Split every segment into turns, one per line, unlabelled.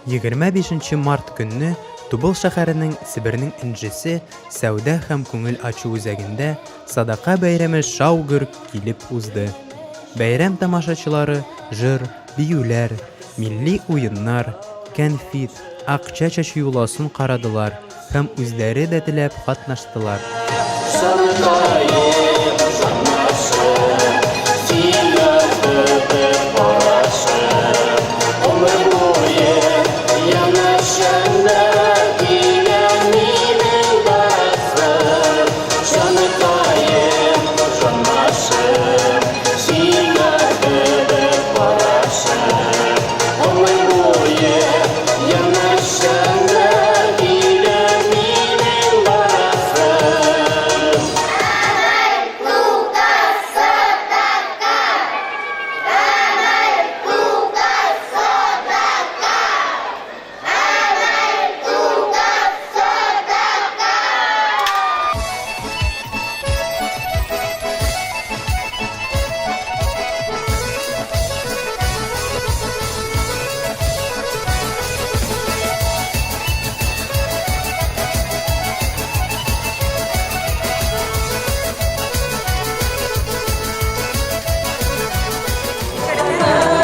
25 нче март көнне Тубыл шәһәренең Себернең энҗесе сәүдә һәм күңел ачу үзәгендә Садака бәйрәме шау-гөр килеп узды. Бәйрәм тамашачылары җыр, биюләр, милли уеннар, кәнфит, акча чәчү йоласын карадылар һәм үзләре дә теләп катнаштылар.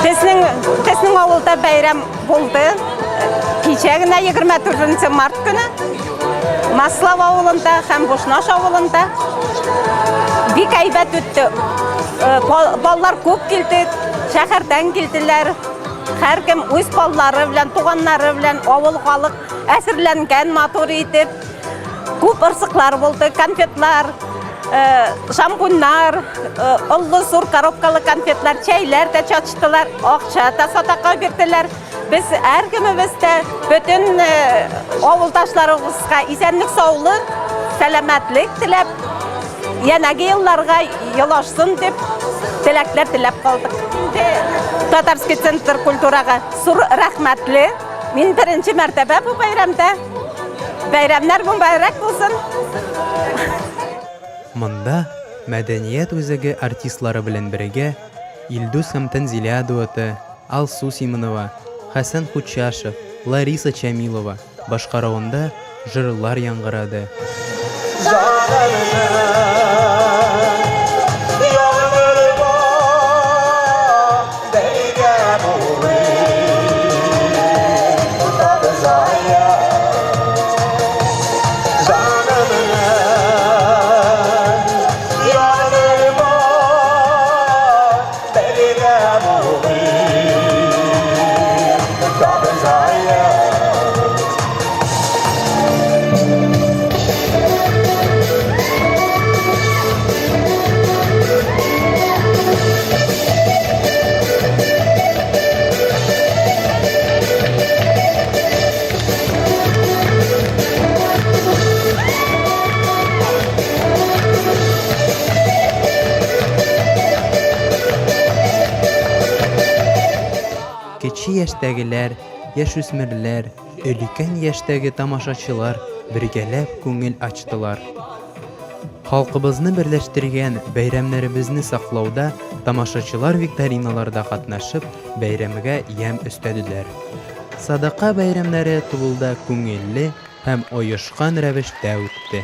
Безнең безнең авылда бәйрәм булды. Кичә генә 24 март көне Маслав авылында һәм Бушнаш авылында бик әйбәт үтте. Э, балалар күп килде, шәһәрдән килделәр. Һәркем үз балалары белән, туганнары белән авыл халык әзерләнгән матур итеп. Күп ырсыклар булды, конфетлар, э, шампуньнар, э, олы зур коробкалы конфетлар, чәйләр дә чачтылар, акча да садака бирделәр. Без һәркемебез дә бөтен э, авылдашларыбызга исәнлек, саулык, сәламәтлек теләп, янәге елларга йолашсын дип теләкләр теләп калдык. Инде Татарский центр культурага зур рәхмәтле. Мин беренче мәртәбә бу бәйрәмдә. Бәйрәмнәр мөбарәк булсын.
Монда мәдәният үзәге артистлары белән бергә Илдус һәм Тәнзилә дуэты, Алсу Симонова, Хәсән Хучашев, Лариса Чамилова башкаруында җырлар яңгырады. Кече яшьтәгеләр, яшүсмерләр, өлкән яшьтәге тамашачылар бергәләп күңел ачтылар. Халкыбызны берләштергән бәйрәмнәребезне саклауда тамашачылар викториналарда катнашып, бәйрәмгә ямь өстәделәр. Садака бәйрәмнәре Тубылда күңелле һәм оешкан рәвештә үтте.